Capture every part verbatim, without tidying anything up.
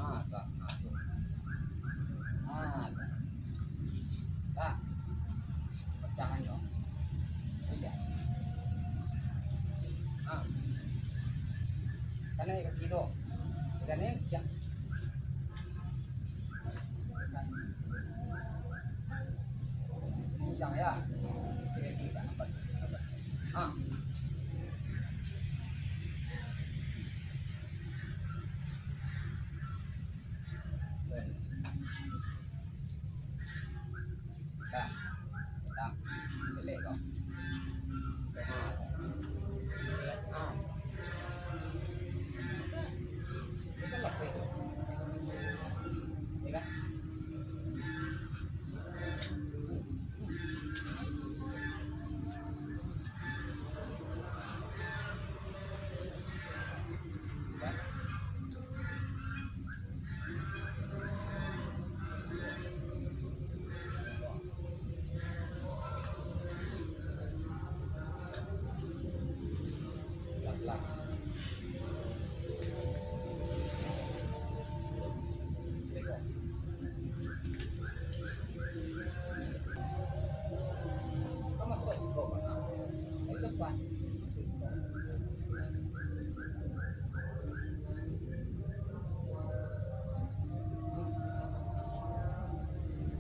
Ah, tak, ah, tu. Ah, tak. Tak. Pecahan yo. Iya. Ah. Kana kaki tu. Kana yang kencang ya. Kaki tak nampak. Ah. Dah. Dah. Jelek kau. Ah. Itu kan lapis tu. Ya kan?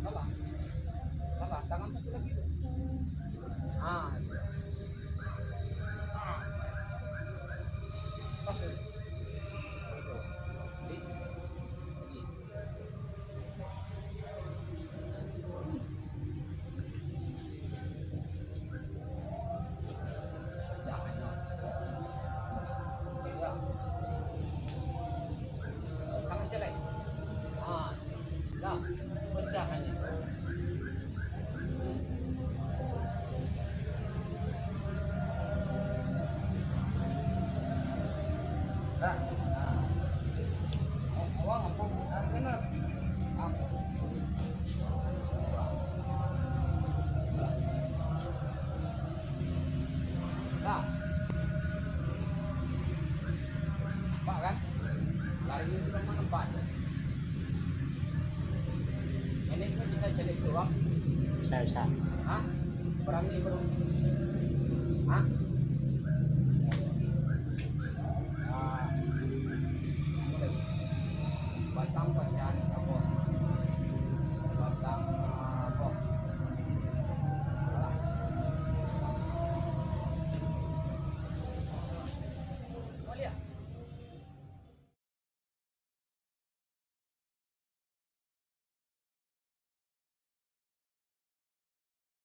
Salah. Salah. Tangan satu lagi tu. Ah, iya. Pas tu. Itu. Jadi, lagi. Nah. Nampak kan? Lari itu kan nampak. Ini kan bisa cari keluar. Bisa, bisa. Hah? Berani, bro. Hah?